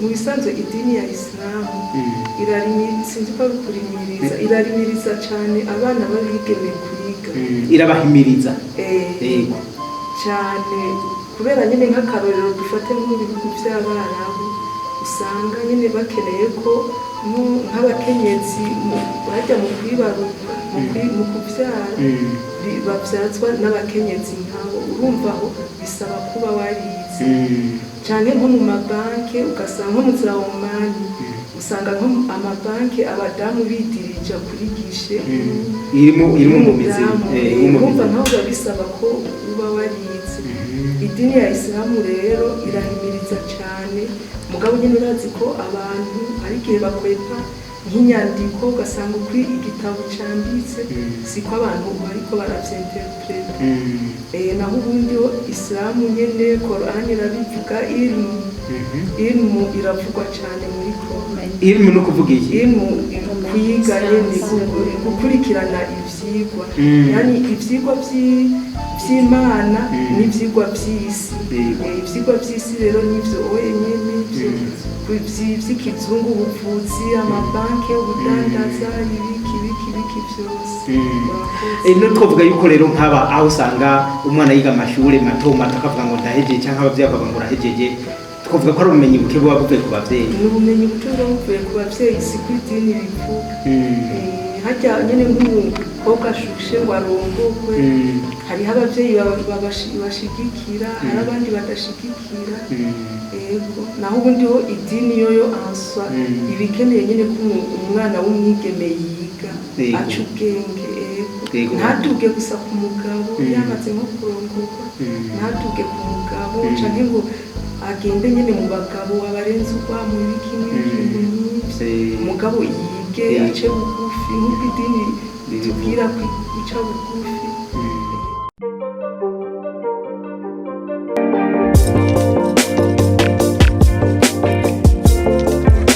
Mu bisanzwe idini ya Isilamu sinzi ko ari ukurimiriza, irarimiriza cyane abana b'abigeme kwiga. Irabahimiriza. Eh, cyane, kubera nyine nk'akarorero dufate nko mu bihugu by'Abarabu, usanga nyine bakeneye ko nk'abakenyezi bajya mu kwibaruka, mu kubyara, babyazwa n'abakenyezi nkabo. Urumva aho bisaba kuba warize. Cyane nko mu mabanki, ugasanga nko mu za Omani, usanga nko mu amabanki abadamu bidirija kuri guichet. Irimo mu mizi. Y'umudamu. Irimo mu Urumva mizi. nkaho biba bisaba ko uba warize. Idini ya Isilamu rero irahimiriza cyane, mugabo nyine urazi ko abantu ari igihe bakwepa nk'inyandiko, ugasanga ukuri igitabo canditse siko abantu bariko baravyinterpreta. Naho ubundi ho Isilamu nyene, Korani irabivuga, ilmu. Ilmu iravugwa cyane muri Korani. Ilmu no kuvuga iki? Ilmu, kwiga nyene, gukurikirana ivyigwa, yani ivyigwa vy'Imana n'ivyigwa vy'isi. Ivyigwa vy'isi rero nivyo wenyene ivyo vy'ikizungu, ubuvuzi, amabanki, ubudandaza, ibiki ibiki ibiki vyose. Murakoze. No twavuga yuko rero nk'aba aho usanga umwana yiga amashuri mato mato akavuga ngo ndahejeje, cyangwa abavyeyi bakavuga ngo urahejeje, twavuga ko ari ubumenyi buke buba buvuye ku bavyeyi. Ni ubumenyi buke buba buvuye ku bavyeyi, si ko idini bivuga. Harya nyene nk'umukobwa ashushe ngo arongogwe, hariho abavyeyi bashigikira, hari abandi badashigikira. Yego, naho ubundi ho idini yoyo answa ibikeneye nyene ko umwana w'umwigeme yiga, aca ubwenge, yego. Ntaduge gusa ku mugabo. Yamaze nko kurongorwa, ntaduge ku mugabo canke ngo agende nyene mu bagabo abarenze urwamo, ibiki n'ibiki n'ivyo. Umugabo yige, ace bugufi nk'uko idini Ribivuga. tubwira guca bugufi.